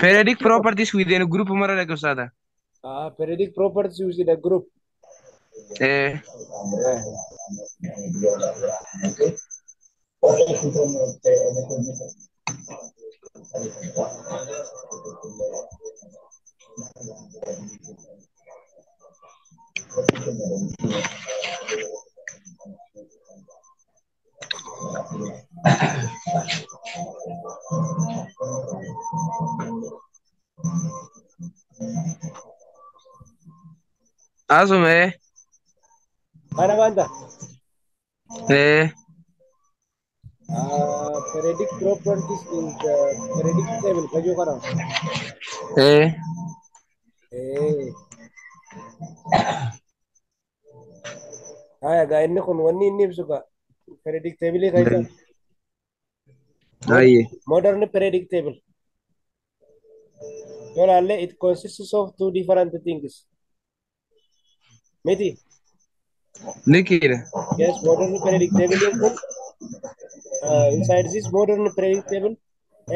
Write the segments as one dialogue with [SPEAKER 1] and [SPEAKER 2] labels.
[SPEAKER 1] Periodic properties within a group mara lakkoofsaadha.
[SPEAKER 2] Periodic properties within a group.
[SPEAKER 1] Eh. Asuma eh.
[SPEAKER 2] Kana baanta?
[SPEAKER 1] Eh.
[SPEAKER 2] Periodic properties in the periodic table kajuu kana.
[SPEAKER 1] Eh.
[SPEAKER 2] Eh. Haya gaa, inni kun wanni inni ibsu gaa periodic table keessa
[SPEAKER 1] Aye.
[SPEAKER 2] modern periodic table yoo ilaalle, it consists of two different things. Miti?
[SPEAKER 1] Likiidha.
[SPEAKER 2] Yes, modern periodic table kun inside this modern periodic table,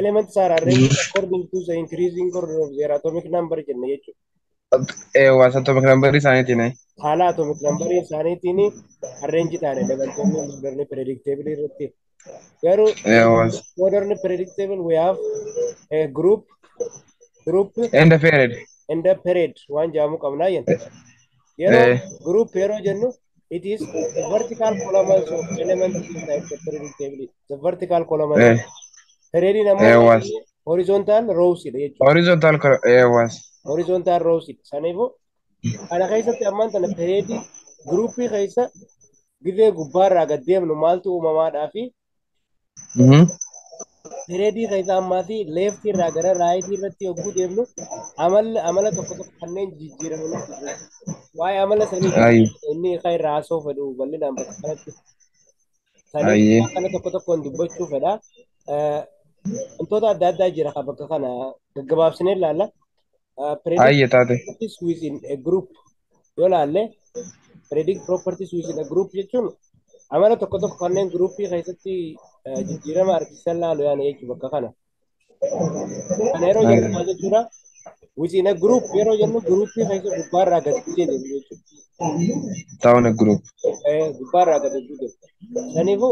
[SPEAKER 2] elements are arranged according to the increasing order of their atomic number jenne jechuudha.
[SPEAKER 1] Eh, waa atomic number isaaniitiin.
[SPEAKER 2] Haala atomic number isaaniitiin arrange ta'an elementoonni modern periodic table irratti. Garuu
[SPEAKER 1] Eh, waa.
[SPEAKER 2] modern periodic table, we have a group
[SPEAKER 1] And the period.
[SPEAKER 2] And a period waan jedhamu qabnaa jenna. Yeroo group yeroo jennu, it is the vertical columns of elements inside the periodic table. The vertical columns. Period ammoo
[SPEAKER 1] Eh, waa.
[SPEAKER 2] horizontal rows dha jechuudha.
[SPEAKER 1] Horizontal eh, waa.
[SPEAKER 2] Horizontal rows dha. Saniifuu kana keessatti ammaan tana period groupii keessa gizee gubbaarraa gad deemnu maaltu uumamaadhaa fi periodii keessa ammaa fi leftii irraa gara rightii irratti yogguu deemnu amala tokko tokko kanneen jijjiiramanitu jiru. Waa'ee amala sanii inni kan irraa haasa'uu fedhu bal'inaan bakka kanatti. Saniif kana tokko tokkoon dubbachuu fedha. Wantoota adda addaa jira kan bakka kana gaggabaabsinee ilaalla. Periodic
[SPEAKER 1] Aye taate.
[SPEAKER 2] properties within a group yoo ilaalle, periodic properties within a group jechuun amala tokko tokko kanneen groupii keessatti jijjiirama argisiisan laalu yaana jechuudha bakka kana. Kana yeroo jennu maal jechuudha? Within a group yeroo jennu, groupii keessa gubbaarraa gad deemu jechuudha.
[SPEAKER 1] Ta'uun a group.
[SPEAKER 2] Gubbaarraa gad deemu.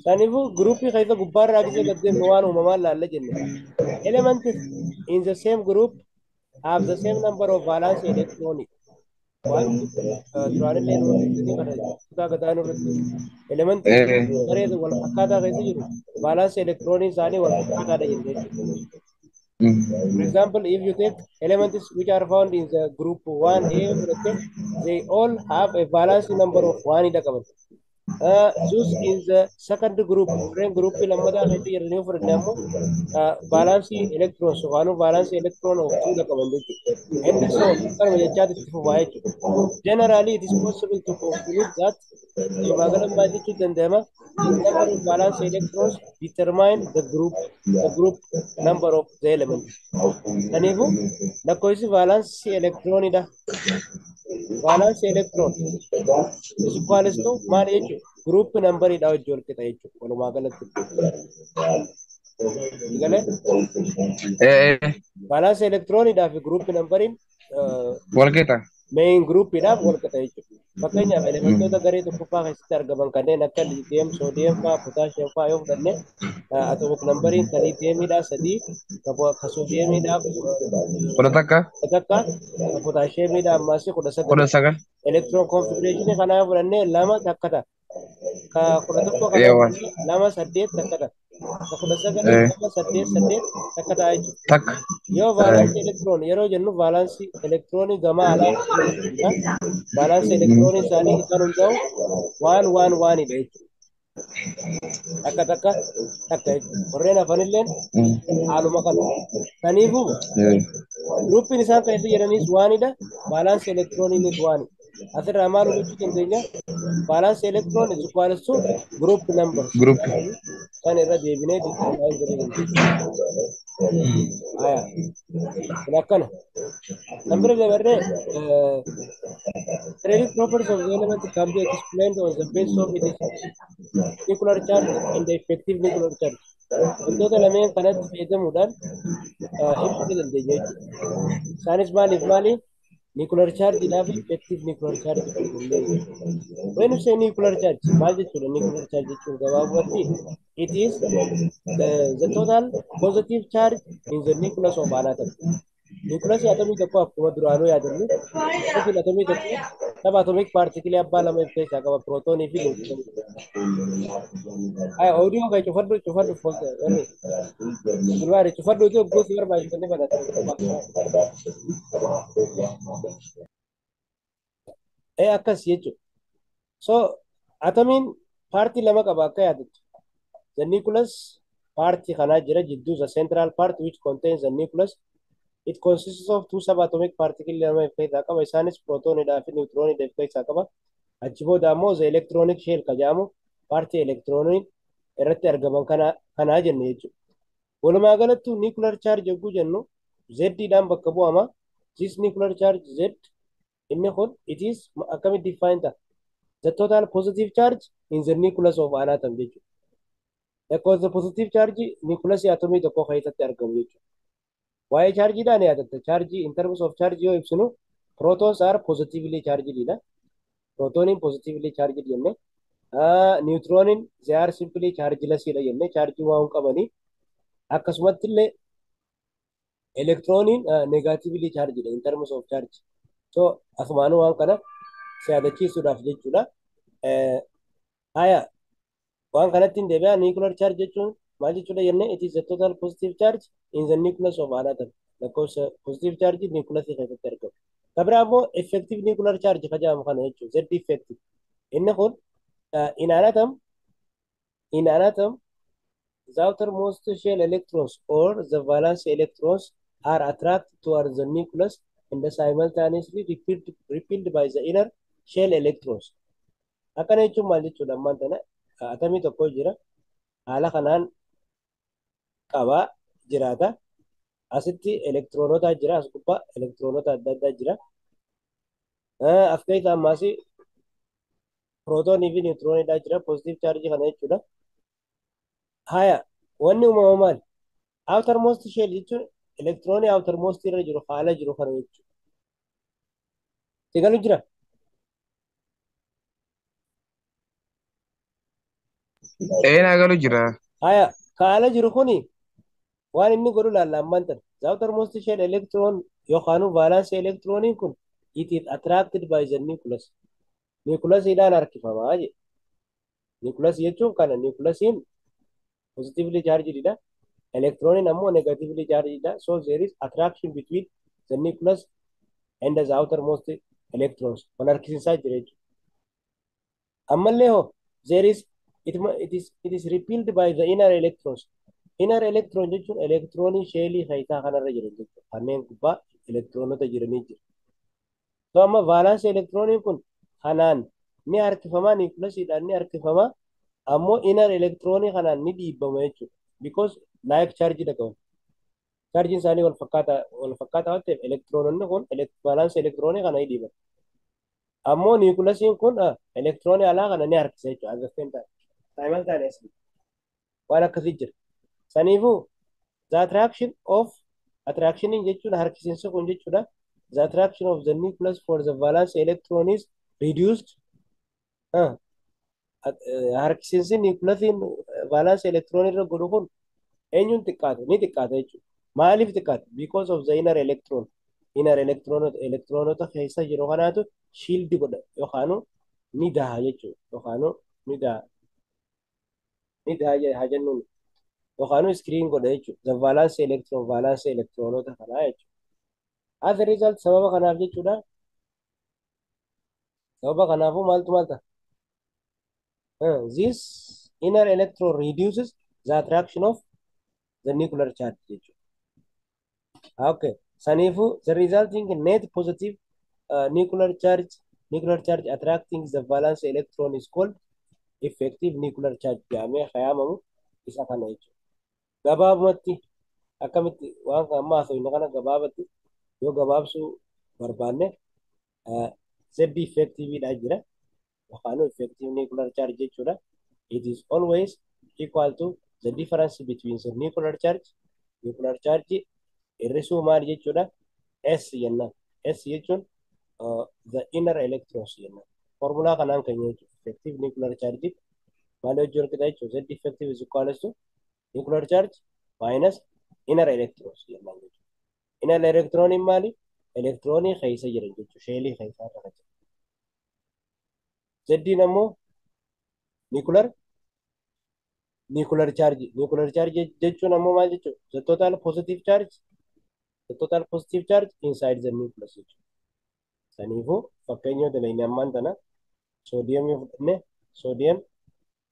[SPEAKER 2] Saniifuu groupii keessa gubbaarraa gisee gad deemnu waan uumamaan laalla jenne. Elements in the same group have the same number of valence electrons. Waan duraanillee nu kana kutaa gadaanuu irratti elementii garee wal fakkaataa keessa jiru valence electronii isaanii wal fakkaataadha jenne jechuudha. For example, if you take elements which are found in the group 1A fudhatte, they all have a valence number of 1 dha qaban. Those in the second group, warreen group lammataa keessa jiran yoo fudhanne ammoo valence electrons yookaan valence electron of 2 dha qaban jechuudha. And so kanuma jechaatti itti fufaa jechuudha. Generally, it is possible to conclude that, walumaa gala maal jechuu danda'ama, the number of valence electrons determine the group number of the element. Kanaafuu lakkoofsi valence electronidha. Valence electron is equals to maal jechuudha? Group number dha wajjin wal qixa jechuudha walumaa galatti. Galee?
[SPEAKER 1] Eh.
[SPEAKER 2] Valence electronidhaa fi group numberiin
[SPEAKER 1] Wal qixa.
[SPEAKER 2] Main groupiidhaaf wal qixa jechuudha. Fakkeenyaaf, elementoota garee tokkoffaa keessatti argaman kanneen akka lithium, sodium fa'aa, potassium fa'aa yoo fudhanne, atomic numberiin kan lithiumiidhaa 3, kan sodiumiidhaa
[SPEAKER 1] 11.
[SPEAKER 2] 11, kan potassiumiidhaa ammaas 19.
[SPEAKER 1] 19.
[SPEAKER 2] Electron configuration kanaa yoo fudhanne, 2 takka ta'a. Ka 11 kana
[SPEAKER 1] Eh, waa.
[SPEAKER 2] fudhanne, 2 8 takka ta'a. Ka 19 2 8 8 takka ta'a jechuudha.
[SPEAKER 1] Takka.
[SPEAKER 2] Yoo valence electron yeroo jennu, valence electronii gama alaa, valence electronii isaanii isaan hundaa'u 1 1 1dha jechuudha. Takka takka takka jechuudha. Warreen hafanilleen haaluma kana. Kaniifuu groupiin isaan keessa jiranis 1dha. Valence electroniinis 1. Asirraa maal hubachuu dandeenya? Valence electron is equals to group number.
[SPEAKER 1] Group.
[SPEAKER 2] Kan irra deebinee determine godhuu dandeenya. Haya, kun akkana. Kan bira dabarree periodic properties of the element can be explained on the basis of its nuclear charge and the effective nuclear charge. Wantoota lameen kanatti fayyadamuudhaan ibsuu dandeenya jechuudha. Isaanis maaliif maali? Nuclear charge dhaa fi effective nuclear charge fayyadamnee jechuudha. When you say nuclear charge, maal jechuudha? Nuclear charge jechuun gabaabumatti it is the total positive charge in the nucleus of an atom. Nucleus atomii tokko akkuma duraanuu yaadannu, nucleus atomii tokko subatomic particle abbaa lama of keessaa qaba, pirootoonii fi niwutiroonii. Ay, audio kee cufadhu, cufadhu, wanni Gulbaari cufadhuuti hogguu si barbaachisu ni banata. Ee, akkas jechuudha. So atomiin paartii lama qaba akka yaadattu. The nucleus partii kanaa jira jidduu, the central part which contains the nucleus. It consists of two subatomic particles lama of keessaa qaba. Isaanis pirootoonidhaa fi niwutiroonidha of keessaa qaba. Achi booda ammoo the electronic shell ka jedhamu paartii elektiroonii irratti argaman kana kanaa jenne jechuudha. Walumaa galattuu nuclear charge yogguu jennu Z dhaan bakka bu'ama. This nuclear charge Z inni kun it is akkamitti define ta'a? The total positive charge in the nucleus of an atom jechuudha. Lakkoofsa positive charge nucleus atomii tokko keessatti argamu jechuudha. Waa'ee chaarjiidhaan yaadatta. Chaarjii in terms of charge yoo ibsinu, protons are positively charged dha. Protooniin positively charged jenne. Neutroniin they are simply chargeless dha jenne, chaarjii waan hin qabanii. Akkasumatti illee elektirooniin negatively charged in terms of charge. So asumaanuu waan kana si yaadachiisuudhaaf jechuudha. Haya, waan kanatti hin deebi'a. Nuclear charge jechuun maal jechuudha jenne? It is the total positive charge in the nucleus of an atom. Lakkoofsa positive charge nucleus keessatti argamu. Kan biraa immoo effective nuclear charge kan jedhamu kana jechuudha. Z effective. Inni kun in an atom the outermost shell electrons or the valence electrons are attracted towards the nucleus and simultaneously repelled by the inner shell electrons. Akkana jechuun maal jechuudha? Ammaan tana atamii tokko jira. Haala kanaan qabaa jiraata. Asitti elektiroonota jira. As gubbaa elektiroonota adda addaa jira. As keessa ammaas pirootoonii fi niwutirooniidha jira. Positive charge kana jechuudha. Haya, wanni uumamu maali? Outermost shell jechuun elektiroonii outermost irra jiru haala jiru kana jechuudha. Si galu jira?
[SPEAKER 1] Ee, naa galu jira.
[SPEAKER 2] Haya, ka haala jiru kuni waan inni godhu laalla ammaan tana. The outermost shell electron yookaan valence electroniin kun it is attracted by the nucleus. Nucleusiidhaan harkifamaa jedhe. Nucleus jechuun kana, nucleusiin positively charged dha. Electroniin ammoo negatively charged dha. So there is attraction between the nucleus and the outermost electrons. Wal harkisiisaa jira jechuudha. Ammallee hoo there is it, it is repelled by the inner electrons. Inner electron jechuun elektiroonii sheelii keessaa kanarra jiran jechuudha. Kanneen gubbaa elektiroonota jiranii jira. So amma valence elektirooniin kun kanaan ni harkifamaa, nucleusiidhaan ni harkifamaa, ammoo inner elektiroonii kanaan ni dhiibbama jechuudha. Because like charge dha qaban. Charjiin isaanii wal fakkaataa waan ta'eef elektiroononni kun valence elektiroonii kana ni dhiiban. Ammoo nucleusiin kun elektiroonii alaa kana ni harkisa jechuudha. At the same time. Simultaneously. Waan akkasii jira. Saniifuu the attraction of attractioniin jechuun harkisiinsi kun jechuudha. The attraction of the nucleus for the valence electron is reduced. Harkisiinsi nucleusiin valence electron irra godhu kun eenyuun xiqqaate? Ni xiqqaate jechuudha. Maaliif xiqqaate? Because of the inner electron. Inner electron elektiroonota keessa jiru kanaatu shield godha yookaan ni daha jechuudha. Yookaan ni daha. Ni daha haa jennuun. Yookaan screen godha jechuudha. The valence electron, valence electronota kanaa jechuudha. As a result, sababa kanaaf jechuudha. Sababa kanaafuu maaltu maal ta'a? This inner electron reduces the attraction of the nuclear charge jechuudha. Okay. Saniifuu the resulting net positive nuclear charge attracting the valence electron is called effective nuclear charge jedhamee yaamamu isa kana jechuudha. Gabaabumatti Akkamitti waan amma haasofne kana gabaabatti yoo gabaabsuu barbaanne, Z effective dha jira. Yookaan effective nuclear charge jechuudha. It is always equal to the difference between the nuclear charge, nuclear charge hir'isuu maal jechuudha? S jennaan. S jechuun the inner electrons jennaan. Formulaa kanaan keenya jechuudha. Effective nuclear charge maal wajjin wal qixa jechuudha? Z effective is equal to nuclear charge minus inner electrons jennaan jechuudha. Inner electroniin maali? Elektiroonii keessa jiran jechuudha. Shellii keessa irra kan jiran. Zeddiin ammoo nuclear charge. Nuclear charge jechuun ammoo maal jechuudha? The total positive charge, the total positive charge inside the nucleus jechuudha. Saniifuu fakkeenya dalagni ammaan tana soodiyemii fudhanne, sodium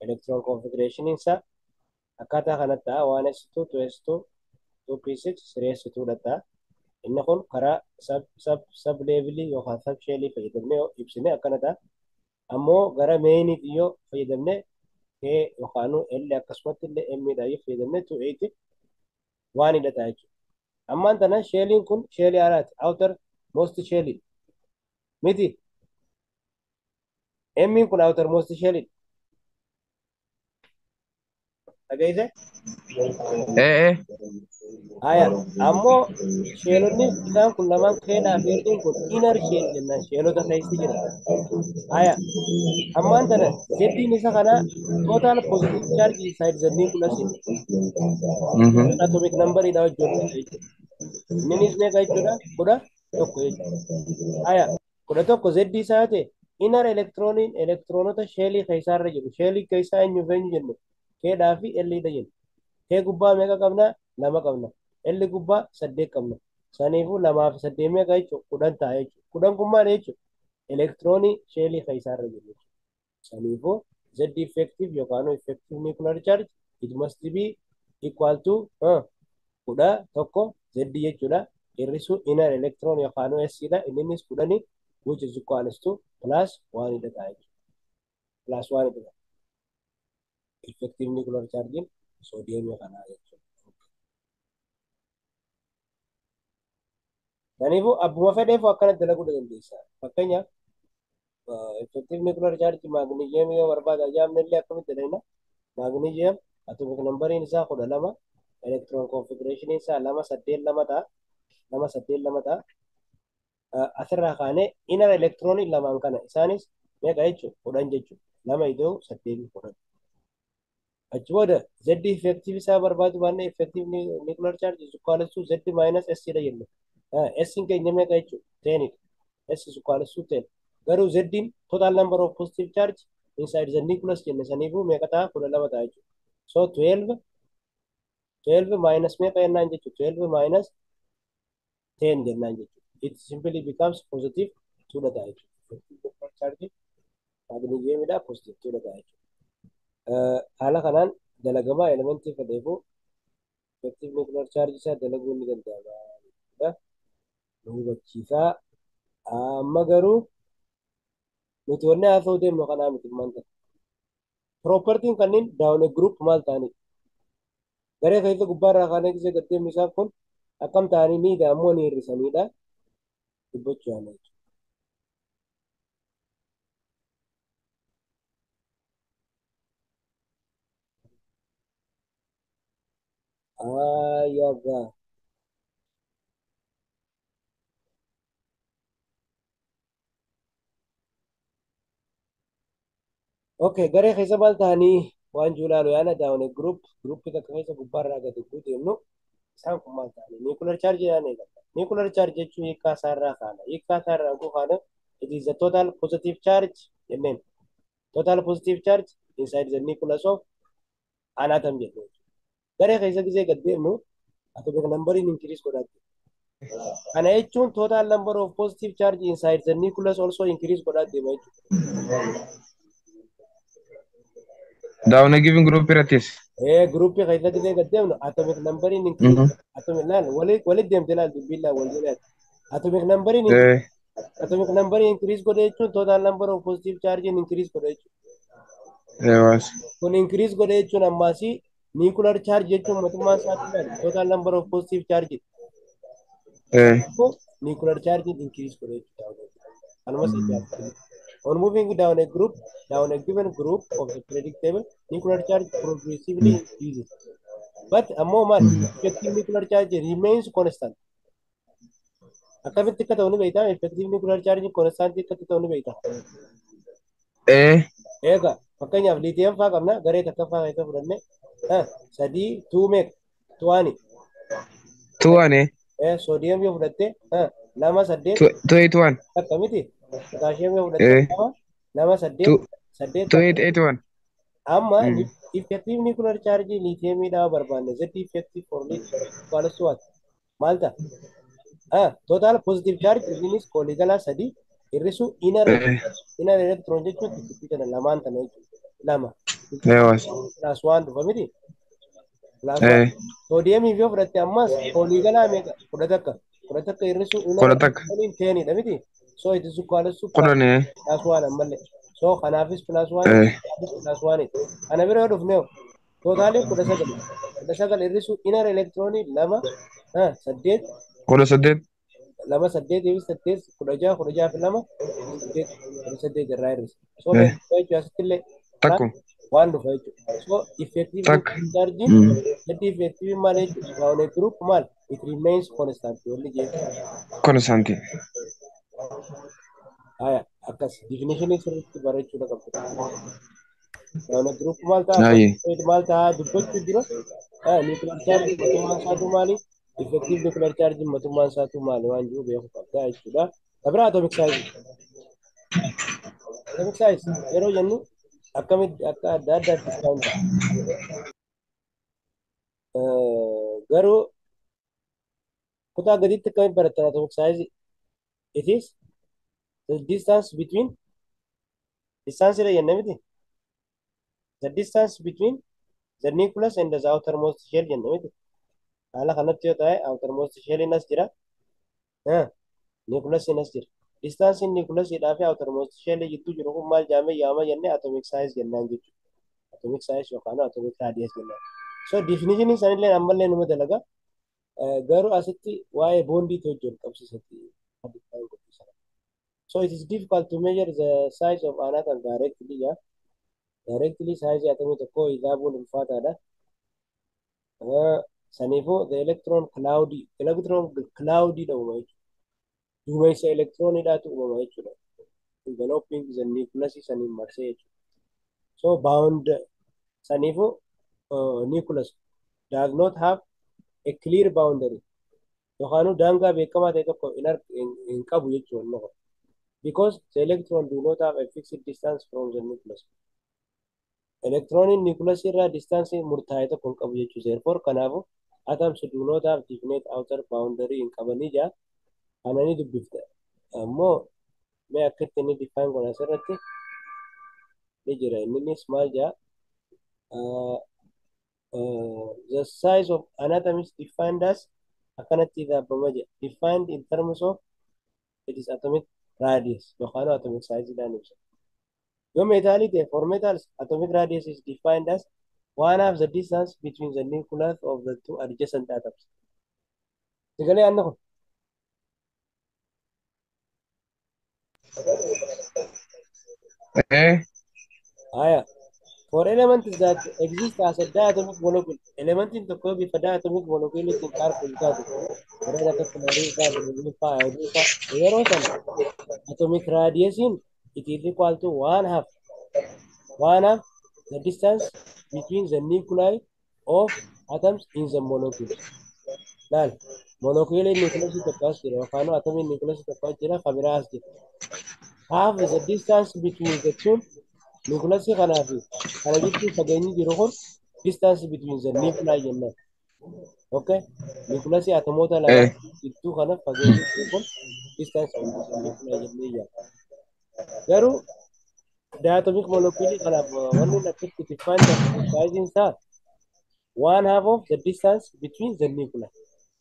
[SPEAKER 2] electron configuration isaa akkaataa kanatti ta'a: 1s2, 2s2, 2p6, 3s2 dha ta'a. Inni kun karaa sub levelii yookaan sub shellii fayyadamnee yoo ibsine akkana ta'a. Ammoo gara mainiitti yoo fayyadamne, K yookaan L akkasumatti illee M dha yoo fayyadamne, 2 8 waan hidha ta'a jechuudha. Ammaan tana shelliin kun shellii alaati. Outer most shellii miti. M'n kun outer most shellii. Dhageesse?
[SPEAKER 1] Ee.
[SPEAKER 2] Haya, ammoo shellonni isaan kun lamaan, Kdhaa fi L'n kun, inner shell jennaan, shellota keessa jiran. Haya, ammaan tana Z'n isa kana total positive charge inside the nucleus jedha. Atomic number dha wajjin wal qixa jechuudha. Innis meeqa jechuudha? 11 jechuudha. Haya, 11 Z isaa ta'e, inner electroniin elektiroonota shellii keessaarra jiru. Shellii keessaa eenyu fi eenyu jenne? Kdhaa fi L dha jenne. K gubbaa meeqa qabna? Lama qabna. L gubbaa saddeet qabna. Saniifuu lamaa fi saddeet meeqa jechuudha? 10 ta'a jechuudha. 10 kun maal jechuudha? Elektiroonii shellii keessaarra jiru jechuudha. Saniifuu Z effective yookaan effective nuclear charge, it must be equal to 11 Z jechuudha. Hir'isuu inner electron yookaan S dha. Innis 10, which is equal to plus 1 dha ta'a jechuudha. Plus 1 dha. Effective nuclear charge soodiyemii kanaa jechuudha. Kanaafuu abbuma fedheefuu akkanatti dalaguu dandeessa. Fakkeenyaaf, effective nuclear charge maagneeziyemii yoo barbaada ajaa'ibni illee akkamitti dalagna? Maagneeziyem atomic numberiin isaa 12, electron configuration isaa lama saddeet lama ta'a. Lama saddeet lama ta'a. Asirraa kaanee inner electronii lamaan kana, isaanis meeqa jechuudha? 10 jechuudha. Lama ida'u saddeetii 10. Achi booda Z effective isaa barbaadu baanne, effective nuclear charge is equal to Z minus S dha jenne. S keenya meeqa jechuudha? 10 dha. S is equal to 10. Garuu Z total number of positive charge inside the nucleus jenne, saniifuu meeqa ta'a? 12 ta'a jechuudha. So 12, 12 minus meeqa jennaan jechuudha? 12 minus 10 jennaan jechuudha. It simply becomes positive 2 dha ta'a jechuudha. Effective nuclear charge magnesiumidha positive 2 dha ta'a jechuudha. Haala kanaan dalagamaa elementii fedheefuu effective nuclear charge isaa dalaguun ni danda'ama jechuudha. Nu hubachiisaa. Amma garuu nuti wanni haasa'uu deemnu kanaa miti maanta. Propertiin kanneen down a group maal ta'anidha? Garee keessa gubbaarraa kaanee gisee gad deemnu isaan kun akkam ta'anii ni ammoo ni hir'isanidha. Dubbachuu yaala jechuudha. Ayyagaa. Okay, garee keessa maal ta'anii waan jiru yaala down a group, groupii takka keessa gubbaarraa gadi bu'uu deemnu isaan kun maal ta'anii? Nuclear charge jedhaan eegalla. Nuclear charge jechuun hiikkaa isaarraa kaana. Hiikkaa isaarraa kun kaana, it is the total positive charge jenneen. Total positive charge inside the nucleus of an atom jenneen. Garee keessa gisee gad deemnu atomic numberiin increase godhaa. Kana jechuun total number of positive charge inside the nucleus also increase godhaa deema jechuudha.
[SPEAKER 1] Down a given group irrattis.
[SPEAKER 2] Ee, groupii keessa gisee gad deemnu atomic numberiin increase, atomic laal walit deemte, laal dubbiin laal wal jedhaati. Atomic numberiin atomic numberiin increase godhe jechuun total number of positive charge increase godhe jechuudha.
[SPEAKER 1] Eewaas.
[SPEAKER 2] Kun increase godhe jechuun ammaasii Nuclear charge jechuun mootummaan isaatti maali? Total number of positive charge. Nuclear charge increase godhe jechuudha. Kanumas jechuudha. On moving down a group, down a given group of the periodic table, nuclear charge progressively increases. But ammoo maal? Effective nuclear charge remains constant. Akkamitti akka ta'u ni beektaa? Effective nuclear charge constant akka ta'u ni beektaa? Egaa fakkeenyaaf lithium faa qabna, garee takkaffaa keessa fudhanne sadii two meeqa? Two one.
[SPEAKER 1] Two one.
[SPEAKER 2] Sodium yoo fudhatte lama saddeet.
[SPEAKER 1] 2 8 1.
[SPEAKER 2] Takka miti? Potassium yoo fudhatte lama lama saddeet saddeet.
[SPEAKER 1] 2 8 8 1.
[SPEAKER 2] Amma effective nuclear charge lithiumiidhaa barbaanne, Z effective for lithium equals to what? Maal ta'a? Total positive charge innis waliigalaa sadii hir'isu inner electron jechuun xixiqqii kana lamaan tana jechuudha. Lama.
[SPEAKER 1] Eewas.
[SPEAKER 2] Plus one dhufa miti? Plus one. Sodiumiif yoo fudhatte ammas waliigalaa meeqa? 11. 11 hir'isu inner
[SPEAKER 1] 11.
[SPEAKER 2] Electroniin tenidha miti? So it is equals to
[SPEAKER 1] 10.
[SPEAKER 2] Plus one ammallee. So kanaafis plus one, kanaafis plus one. Kana bira yoo dhufne totaliin 19. 19 hir'isu inner electronii lama saddeet.
[SPEAKER 1] 18.
[SPEAKER 2] Lama saddeetii fi saddeet 16, 16 fi lama saddeet, 18 irraa hir'isa. So meeqa jechuudha asitti illee?
[SPEAKER 1] Takku.
[SPEAKER 2] Waan dhufa jechuudha. So effective
[SPEAKER 1] Takka.
[SPEAKER 2] Charge gadi effective maal jechuudha? Down a group maal? It remains constant. Wanni jechuudha.
[SPEAKER 1] Constant.
[SPEAKER 2] Haya, akkas definition sirriitti barachuudha qabdu. Down a group maal ta'a?
[SPEAKER 1] Ayi.
[SPEAKER 2] Maal ta'a dubbachuu dura nuclear charge matummaan isaatu maali? Effective nuclear charge matummaan isaatu maali waan jiru beekuu qabda jechuudha. Kabira atomic size. Atomic size yeroo jennu akkamitti akka adda addaatti define ta'a. Garuu kutaa gaditti akkamitti barattan atomic size? It is the distance between, distance dha jenne miti? The distance between the nucleus and the outermost shell jenne miti? Haala kanatti yoo ta'e, outermost shell as jira. Nucleus as jira. Distance nucleus dhaa fi outermost shell jidduu jiru kun maal jedhamee yaama jenne? Atomic size jennaan jechuudha. Atomic size yookaan atomic radius jennaan. So definition isaanillee ammallee numa dalaga. Garuu asitti waa'ee bondiitti hojii qabsiisatti. So it is difficult to measure the size of an atom directly. Yeah. Directly size atomii tokko hisaabuun ulfaataadha. Saniifuu the electron cloud uumama jechuudha. Duumessa elektirooniidhaatu uumama jechuudha. Enveloping the nucleus saniin marsee jechuudha. So bound saniifuu nucleus does not have a clear boundary. Yookaan daangaa beekamaa ta'e tokko hin qabu jechuudha. Because the electron do not have a fixed distance from the nucleus. Elektirooniin nucleus irraa distance murtaa'e tokko hin qabu jechuudha. Therefore, kanaafuu atoms do not have definite outer boundary hin qabanii jaa. Kana ni dubbifta. Ammoo mee akkatti inni define godha asirratti ni jira. Innis maal jaa? The size of an atom is defined as akkanatti dhaabbama jedha. Defined in terms of it is atomic radius yookaan atomic size dhaan ibsa. Yoo meetaalii ta'e, for metals atomic radius is defined as one half the distance between the nucleus of the two adjacent atoms. Sagalee aanna kun.
[SPEAKER 1] Eh.
[SPEAKER 2] Haya. For elements that exist as a diatomic molecule, elementiin tokko bifa diatomic molecule ittiin kaarboon taatu, warreen akka chlorine fa'aa, bromine fa'aa, iodine fa'aa, yeroo sana atomic radiusiin it is equal to one half the distance between the nuclei of atoms in the molecule. Laal, molecule nucleus tokko as jira yookaan atomiin nucleus tokko as jira, kan biraa as jira. Half the distance between the two nucleus kanaa fi kana gidduu fageenyi jiru kun distance between the nuclei jennaan. Okay? Nucleus atomoota lama gidduu kana fageenyi jiru kun distance between the nuclei jennee yaadna. Garuu diatomic molecule kanaaf wanni akkatti define ta'u size isaa one half of the distance between the nuclei.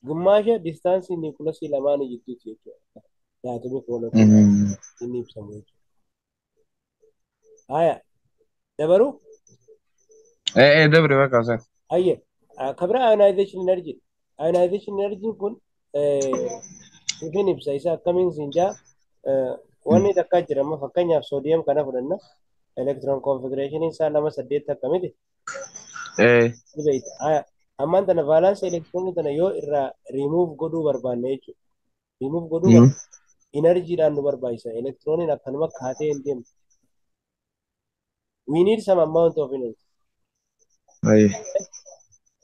[SPEAKER 2] Gummaasha distance nucleus lamaanii gidduuti jechuudha. Diatomic molecule inni ibsamu jechuudha. Haya, dabaruu?
[SPEAKER 1] Eh, eh, dabre bakka isaa.
[SPEAKER 2] Ayyee kabira ionization energy. Ionization energy kun ifin ibsa isa akkamiin siin jaa wanni takka jira amma fakkeenyaaf soodiyem kana fudhanna electron configuration isaa 2 8 akkamiti ni beekta. Ammaan tana valence electron tana yoo irraa remove godhuu barbaanne jechuudha. Remove godhuu barbaanne energyidhaan nu barbaachisa. Electroniin akkanuma kaatee hin deemtu. We need some amount of energy.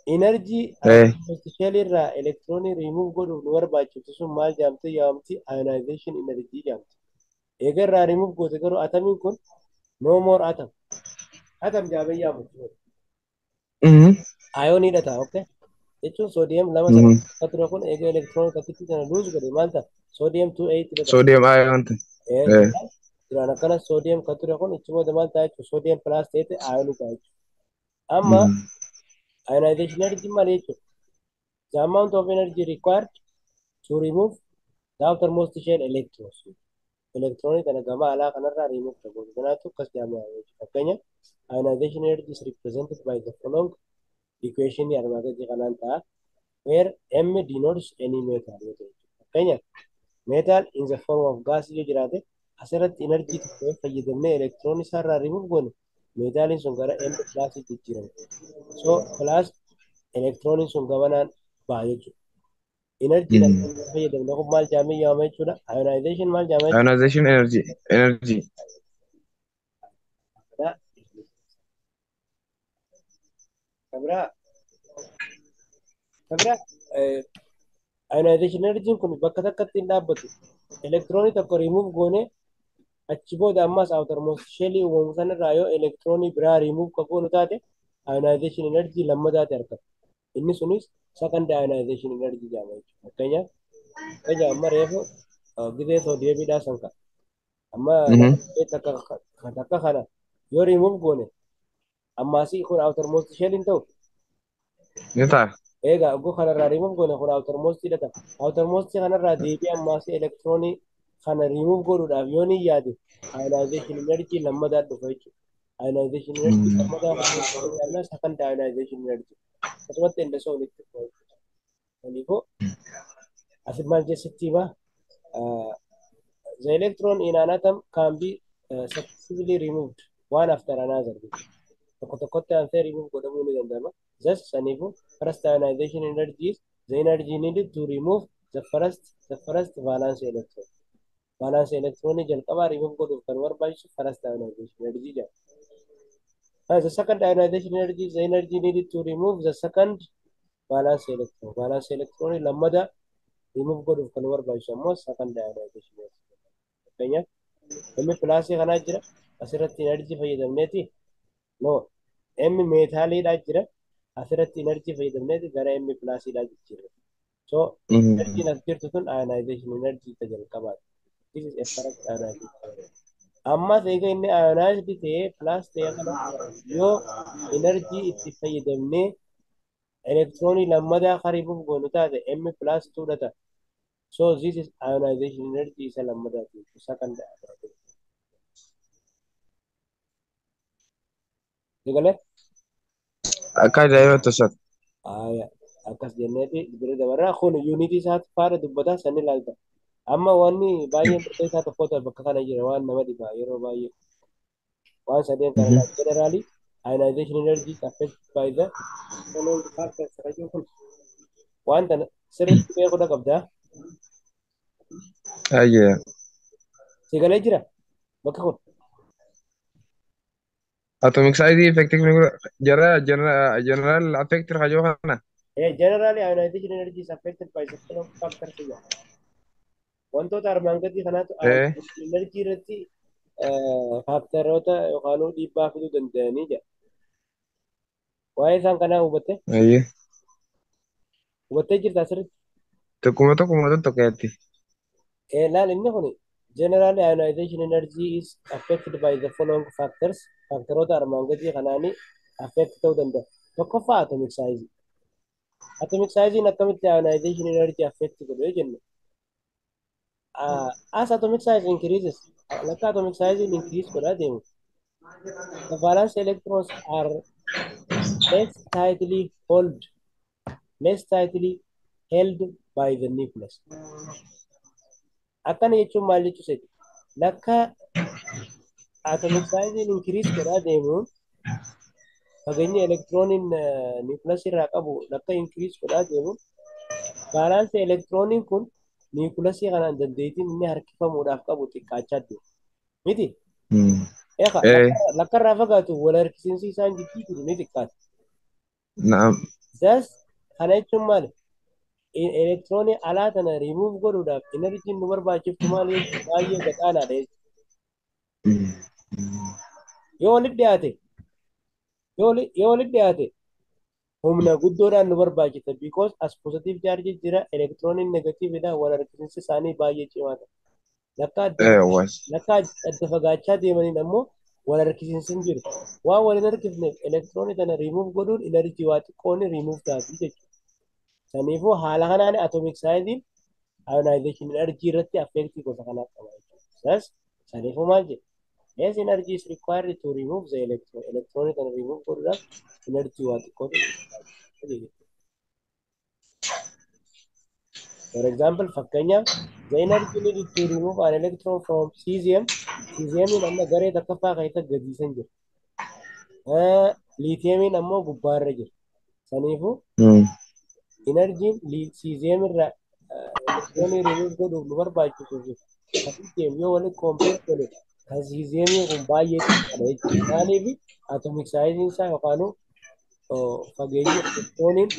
[SPEAKER 2] Energy shell irraa electronii remove godhuuf nu barbaachiftu sun maal jedhamti yaamti? Ionization energy jedhamti. Eega irraa remove goote garuu atomiin kun no more atom. Atom jedhamee yaamu. Ioniidha ta'a, okay? Jechuun soodiyem 2 8 ture kun eega electronii takkitti sana lose godhe maal ta'a? Soodiyem 2 8 dha ta'a.
[SPEAKER 1] Sodium ion.
[SPEAKER 2] Duraan akkana soodiyem kan ture kun ichi booda maal ta'a jechuudha? Soodiyem plus ta'eeti ionii ta'a jechuudha. Amma ionization energy maal jechuudha? The amount of energy required to remove the outermost shell electrons. Electronii kana gama alaa kanarraa remove ta'uu kanaatu akkas jedhama jechuudha. Fakkeenya ionization energy is represented by the following equation armaan gadii kanaan ta'a. Where M denotes any metal yoo ta'e jechuudha. Fakkeenyaaf metal in the form of gas yoo jiraate asirratti energy tokko yoo fayyadamnee electronii isaarraa remove goone meetaaliin sun gara M plus jijjiirama. So plus electroniin sun gamanaan ba'a jechuudha. Energy fayyadamne kun maal jedhamee yaamama jechuudha? Ionization maal jedhama jechuudha?
[SPEAKER 1] Ionization energy. Energy.
[SPEAKER 2] Kabira ionization energy kun bakka takkatti hin dhaabbatu. Electronii tokko remove goone achi booda ammas outermost shell uumamu sanarraa yoo electronii biraa remove ka goonu taate ionization energy lammataati argata. Inni sunis second ionization energy jedhama jechuudha. Fakkeenyaaf amma reefu gizee soodiyemiidhaa san ka'a. Amma takka takka kana yoo remove goone ammaasii kun outermost shell hin ta'u.
[SPEAKER 1] Ni ta'a.
[SPEAKER 2] Egaa oguu kanarraa remove goone kun outermost dha ta'a. Outermost kanarraa deebi'ee ammaasii electronii kana remove godhuudhaaf yoo ni yaade ionization energy lammataa dhufa jechuudha. Ionization energy lammataa kun second ionization energy. Akkasumatti inni osoo walitti dhufa jechuudha. Kanaafuu asi maal jechuutti hima? The electron in an atom can be successively removed one after another. Tokko tokkotti aansee remove godhamuu ni danda'ama. Thus, saniifuu first ionization energy is the energy needed to remove the first valence electron. Valence electron jalqabaa remove godhuuf kan barbaachisu first ionization energy jedhama. The second ionization energy is the energy needed to remove the second valence electron. Valence electron lammada remove godhuuf kan barbaachisu ammoo second ionization energy. Fakkeenyaaf M plusii kanaa jira asirratti energy fayyadamneeti no M meetaaliidhaa jira asirratti energy fayyadamneeti gara M plusiidhaa jijjiirra. So energy as jirtu tun ionization energy ta jalqabaati. This is a first ionization. Ammas eega inni ionized ta'ee plus ta'ee kana yoo energy itti fayyadamnee electronii lammadaa kan remove goonu taate M plus 2 dha ta'a. So this is ionization energy isa lammadaati second ionization. Egalee?
[SPEAKER 1] Akka ajaa'ibaatti osoo.
[SPEAKER 2] Aya, akkas jenneeti bira dabarraa kun yuunitii isaatti faana dubbataa san ilaalta. Amma wanni baay'een murteessaa tokkotu bakka kana jira waan nama dhiba yeroo baay'ee. Waan sadeen kana ilaali. Generally, ionization energy is affected by the following factors jedhu kun waan tana sirriitti beekuu qabdaa.
[SPEAKER 1] Ayyee.
[SPEAKER 2] Si galee jira bakka kun.
[SPEAKER 1] Atomic size effective jara general affected kajoo kana.
[SPEAKER 2] Generally, ionization energy is affected by the following factors jedha. Wantoota armaan gadii kanaatu ionization energy irratti factoroota yookaan dhiibbaa fiduu danda'anii jedha. Waa'ee isaan kanaa hubatte?
[SPEAKER 1] Ayyee.
[SPEAKER 2] Hubattee jirta asirratti?
[SPEAKER 1] Tokkuma tokkuma tokkotti.
[SPEAKER 2] Laal inni kun generally ionization energy is affected by the following factors. Factoroota armaan gadii kanaanii affect ta'uu danda'a. Tokkoffaa atomic size. Atomic size akkamitti ionization energy affect godhu yoo jennu, as atomic size increases, lakka atomic size increase godhaa deemu, the valence electrons are less tightly hold less tightly held by the nucleus. Akkana jechuun maal jechuu seeti? Lakka atomic size increase godhaa deemuun fageenyi elektirooniin nucleus irraa qabu lakka increase godhaa deemuun valence elektirooniin kun nucleus kanaan dandeettiin inni harkifamuudhaaf qabu xiqqaachaa deema. Miti? Eegaa lakka irraa fagaatu wal harkisiinsi isaan jidduu jiru ni xiqqaata.
[SPEAKER 1] Naam.
[SPEAKER 2] Thus kana jechuun maali? Elektiroonii alaa tana remove godhuudhaaf enerjiin nu barbaachiftu maal jechuudha? Baay'ee gad-aanaadha jechuudha. Yoo walitti dhiyaate yoo walitti dhiyaate humna guddoodhaan nu barbaachisa because as positive charge jira, elektirooniin negative dha, wal harkisiinsi isaanii baay'ee cimaa ta'a. Lakka adda
[SPEAKER 1] Was.
[SPEAKER 2] Lakka adda fagaachaa deemaniin ammoo wal harkisiinsi hin jiru. Waan wal hin harkifneef elektiroonii tana remove godhuun enerjii waa xiqqoon remove taati jechuudha. Saniifuu haala kanaan atomic size ionization energy irratti affect gosa kanaa qaba jechuudha. Thus saniifuu maal jedhe? Less energy is required to remove the electron. Electron kana remove godhuudhaaf energy waa xiqqootu jechuudha. For example, fakkeenyaaf the energy needed to remove an electron from cesium, cesiumiin amma garee tokkoffaa keessa gadiisan jira. Lithiumiin ammoo gubbaarra jira. Saniifuu enerjiin cesium irraa elektiroonii remove godhuuf nu barbaachisuu fi kan lithium yoo walitti compare godhe kan cesiumii kun baay'ee xiqqaadha jechuudha. Maaliif atomic size isaa yookaan fageenyi elektirooniin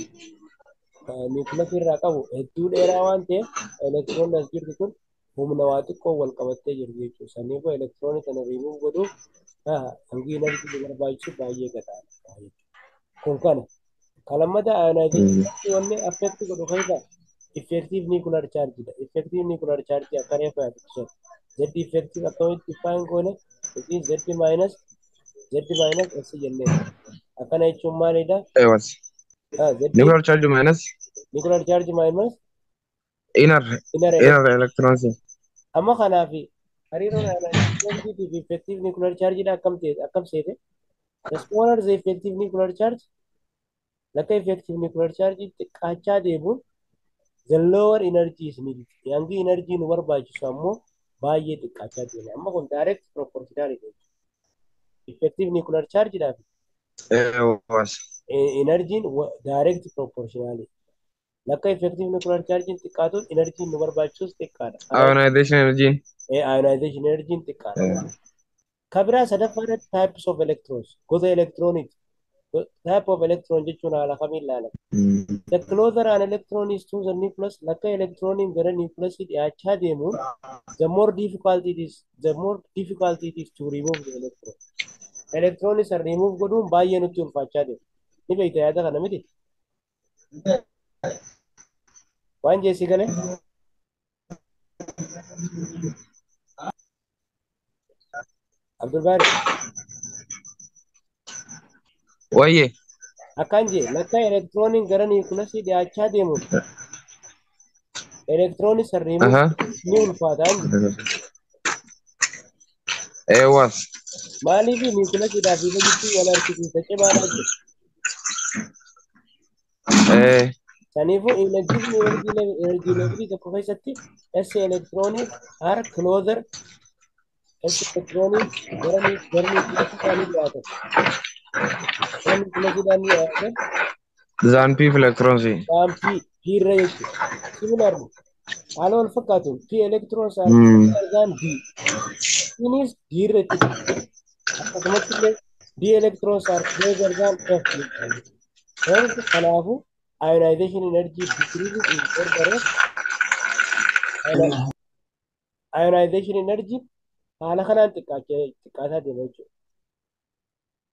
[SPEAKER 2] nucleus irraa qabu hedduu dheeraa waan ta'eef elektiroonni as jirtu kun humna waa xiqqoo wal qabattee jirti jechuudha. Saniifuu elektiroonii kana remove godhuuf hangi enerjii nu barbaachisu baay'ee gadaadha jechuudha. Kun kana. Kan lammataa ionization wanni affect godhu keessa effective nuclear charge dha. Effective nuclear charge akka reefu yaadachiisan. Z effective akkamitti define goone? It is Z minus S jennee. Akkana jechuun maalidha?
[SPEAKER 1] Was.
[SPEAKER 2] Z
[SPEAKER 1] Nuclear charge minus
[SPEAKER 2] nuclear charge minus
[SPEAKER 1] inner
[SPEAKER 2] inner
[SPEAKER 1] inner electrons.
[SPEAKER 2] Amma kanaaf hariiroon ionization fi effective nuclear charge dha akkam ta'e akkam seete? The smaller the effective nuclear charge, lakka effective nuclear charge xiqqaachaa deemuun the lower energy is needed. Hangi energy nu barbaachisu ammoo baay'ee xiqqaachaa deema. Amma kun direct proportionality jechuudha. Effective nuclear charge dhaaf
[SPEAKER 1] Was.
[SPEAKER 2] Energiin direct proportionality. Lakka effective nuclear charge xiqqaatuun energiin nu barbaachisus xiqqaadha.
[SPEAKER 1] Ionization energy.
[SPEAKER 2] Ionization energiin xiqqaadha. Kabiraa sadaffaa irratti types of electrons, gosa elektirooniiti. Type of electron jechuun haala kamiin ilaalama? The closer an electron is to the nucleus, lakka elektirooniin gara nucleus dhiyaachaa deemuun the more difficult it is to remove the electron. Elektiroonii san remove godhuun baay'ee nutti ulfaachaa deema. Ni beekta yaada kana miti? Waan jeessi galee? Abdulbaari.
[SPEAKER 1] Wayye.
[SPEAKER 2] Akkaan jee lakka elektirooniin gara nucleus dhiyaachaa deemuun elektiroonii san remove ni ulfaataa hin
[SPEAKER 1] Was.
[SPEAKER 2] Maaliif nucleusidhaa fi isa gidduu wal harkisiisa cimaadha jira. Saniifuu energy energy level tokko keessatti S electronic are closer, S electronic gara nucleusiidhaan ni dhiyaatan. Gara nucleusiidhaan ni dhiyaatan.
[SPEAKER 1] Than P electrons.
[SPEAKER 2] Than P irra jechuudha. Similarly, haala wal fakkaatuun P electrons are closer than D. Kunis D irratti akkasumatti illee D electrons are closer than F jechuudha. Hence, kanaafuu ionization energy decreases in order of ionization energy haala kanaan xiqqaataa deema jechuudha.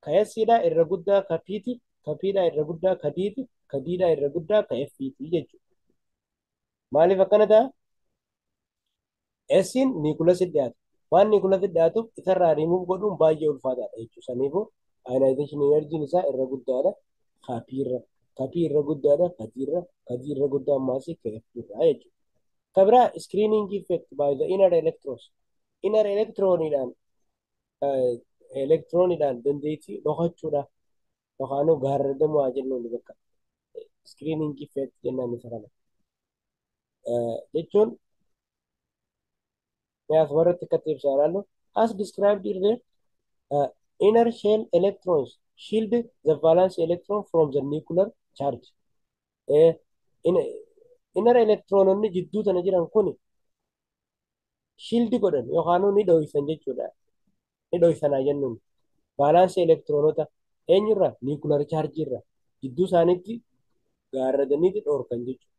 [SPEAKER 2] Ka S dha irra guddaa ka P'ti, ka P dha irra guddaa ka D'ti, ka D dha irra guddaa ka F'ti jechuudha. Maaliif akkana ta'a? S'n nucleus dhiyaata. Waan nucleus dhiyaatuuf isarraa remove godhuun baay'ee ulfaataadha jechuudha. Saniifuu ionization energy isaa irra guddaadha ka P irra. Ka P irra guddaadha ka D irra, ka D irra guddaa ammaas ka F irra jechuudha. Ka biraa screening effect by the inner electrons. Inner electroniidhaan elektirooniidhaan dandeettii dhokachuudha. Yookaan gaarradamuu haa jennuun bakka screening effect jennaan isa kana. Jechuun asumarratti akkatti ibsaa ilaallu as described earlier, inner shell electrons shield the valence electron from the nuclear charge. Inner electrononni jidduu tana jiran kun shield godhan yookaan ni dho'isan jechuudha. Ni dho'isanaa jennuun valence electronota eenyurraa nuclear charge irraa jidduu isaaniitti gaarradaniiti dhoorkan jechuudha.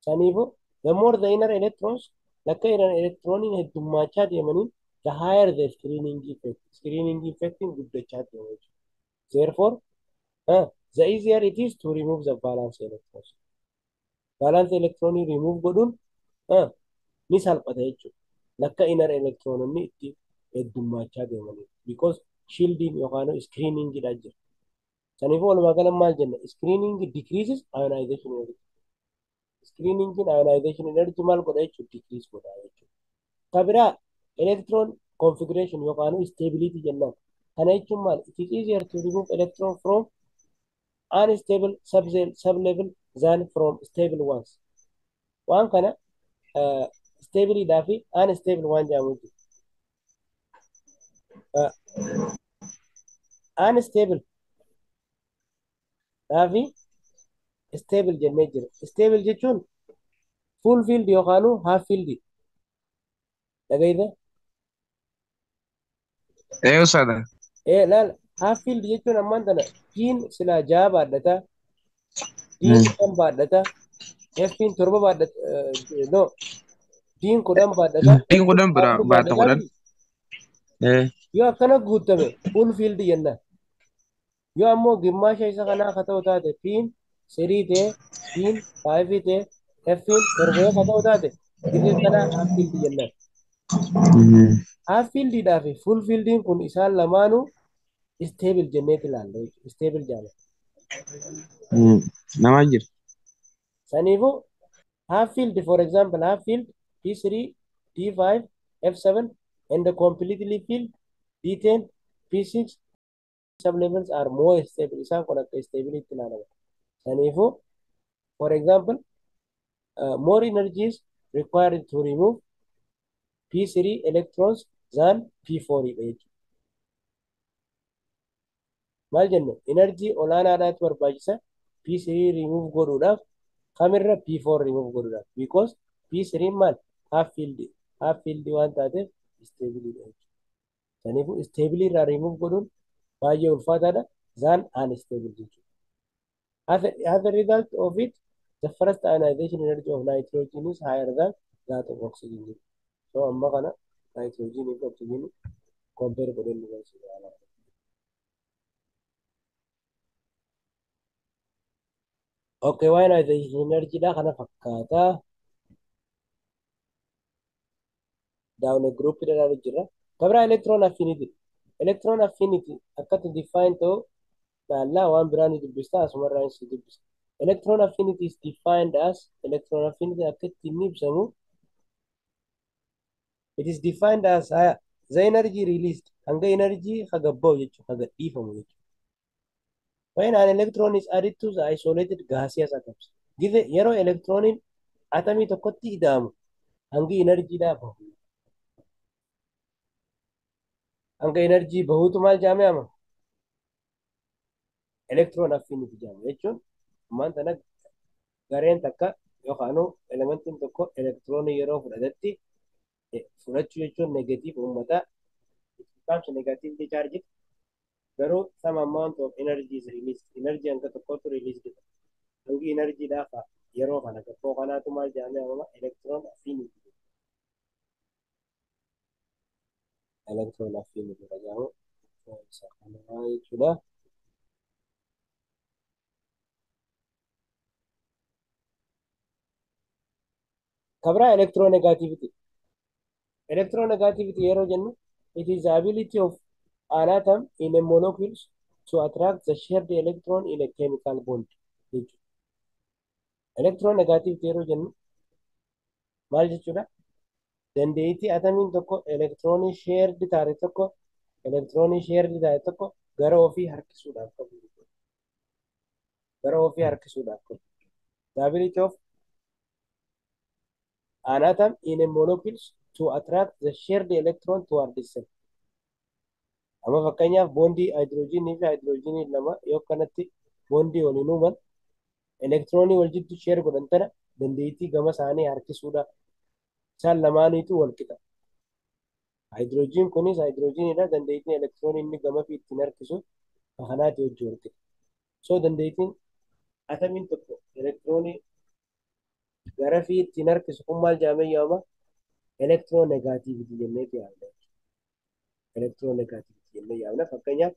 [SPEAKER 2] Saniifuu the more the inner electrons lakka inner electroniin heddummaachaa deemaniin the higher the screening effect. Screening effect guddachaa deema jechuudha. Therefore, the easier it is to remove the valence electrons. Valence electronii remove godhuun ni salphata jechuudha. Lakka inner electrononni itti heddummaachaa deemaniin because shielding yookaan screening dha jira. Saniifuu walumaa gala maal jenna? Screening decreases ionization energy. Screening ionization energy maal godha jechuudha? Decrease godha jechuudha. Ka biraa electron configuration yookaan stability jennaan. Kana jechuun maal? It is easier to remove electron from unstable sublevel than from stable ones. Waan kana stable dhaa fi unstable waan jedhamu jiru. Unstable dhaa fi stable jennee jira. Stable jechuun full filled yookaan half filled. Dhagayda?
[SPEAKER 1] Ee ustaadha.
[SPEAKER 2] Laal half filled jechuun ammaan tana P'n silaa ja'a baadhata, D'n shan baadhata, F'n torba baadhata, no, D'n 10 baadhata,
[SPEAKER 1] D'n 10 bira
[SPEAKER 2] afur
[SPEAKER 1] baata
[SPEAKER 2] baadhata
[SPEAKER 1] 10.
[SPEAKER 2] Yoo akkana guutame full filled jenna. Yoo ammoo gimmaasha isa kanaa akka ta'u taate P'n 3 ta'e, D'n 5 ta'e, F'n 7 yoo akka ta'u taate dirree kanaa half filled jenna. Half filled dhaa fi full filledin kun isaan lamaanuu stable jenneeti ilaalla jechuudha. Stable jedhama.
[SPEAKER 1] Namaa jira.
[SPEAKER 2] Saniifuu half filled, for example, half filled P3, D5, F7 and the completely filled D10, P6 sublevels are more stable. Isaan kun akka stable itti ilaalama. Saniifuu for example, more energy is required to remove P3 electrons than P4 dha jechuudha. Maal jennu? Energy olaanaadhaatu barbaachisa P3 remove godhuudhaaf kamirra P4 remove godhuudhaaf because P3 maal half filled half filled waan taateef stable dha jechuudha. Saniifuu stable irraa remove godhuun baay'ee ulfaataadha than unstable jechuudha. As a result of it, the first ionization energy of nitrogen is higher than that of oxygen. So amma kana nitrogen fi oxygen compare godhee nu barsiisa. Okay, waa'ee ionization energy dha kana fakkaata. Down a group dha ilaalu jirra. Kabira electron affinity. Electron affinity akkatti define ta'u laallaa waan biraa ni dubbista asumarraa si dubbista. Electron affinity is defined as electron affinity akkatti inni ibsamu it is defined as the energy released hanga energy haga bahu jechuudha haga dhiifamu jechuudha. When an electron is added to the isolated gaseous atoms. Give yeroo electroniin atomii tokkotti ida'amu hangi energy dhaa bahu. Hanga energy bahuutu maal jedhamee ama? Electron affinity jedhama jechuun ammaan tana gareen takka yookaan elementiin tokko elektiroonii yeroo fudhatetti fudhachuu jechuun negative uummataa it becomes negatively charged garuu some amount of energy is released energy hanga tokkotu released ta'a. Hangi energy dhaafa yeroo kana gabboo kanaatu maal jedhamee waamama electron affinity electron affinity jedhamu isa kanaa jechuudha. Kabira electronegativity. Electronegativity yeroo jennu it is the ability of an atom in a molecules to attract the shared electron in a chemical bond jechuudha. Electronegativity yeroo jennu maal jechuudha? Dandeettii atomiin tokko elektiroonii shared taate tokko elektiroonii shared taate tokko gara ofii harkisuudhaaf qabu jechuudha. Gara ofii harkisuudhaaf kun. The ability of an atom in a molecules to attract the shared electron toward itself. Amma fakkeenyaaf boondii haayidroojinii fi haayidroojinii lama yoo kanatti boondii waliin uuman, elektiroonii wal jiddu share godhan tana dandeettii gama isaanii harkisuudha. Isaan lamaaniitu wal qixa. Haayidroojiin kunis haayidroojiniidha. Dandeettiin elektiroonii inni gama fi ittiin harkisu kanaati wajji wal qixa. So dandeettiin atamiin tokko elektiroonii gara fi ittiin harkisu kun maal jedhamee yaamama? Electronegativity jennee yaamna. Electronegativity jennee yaamna. Fakkeenyaaf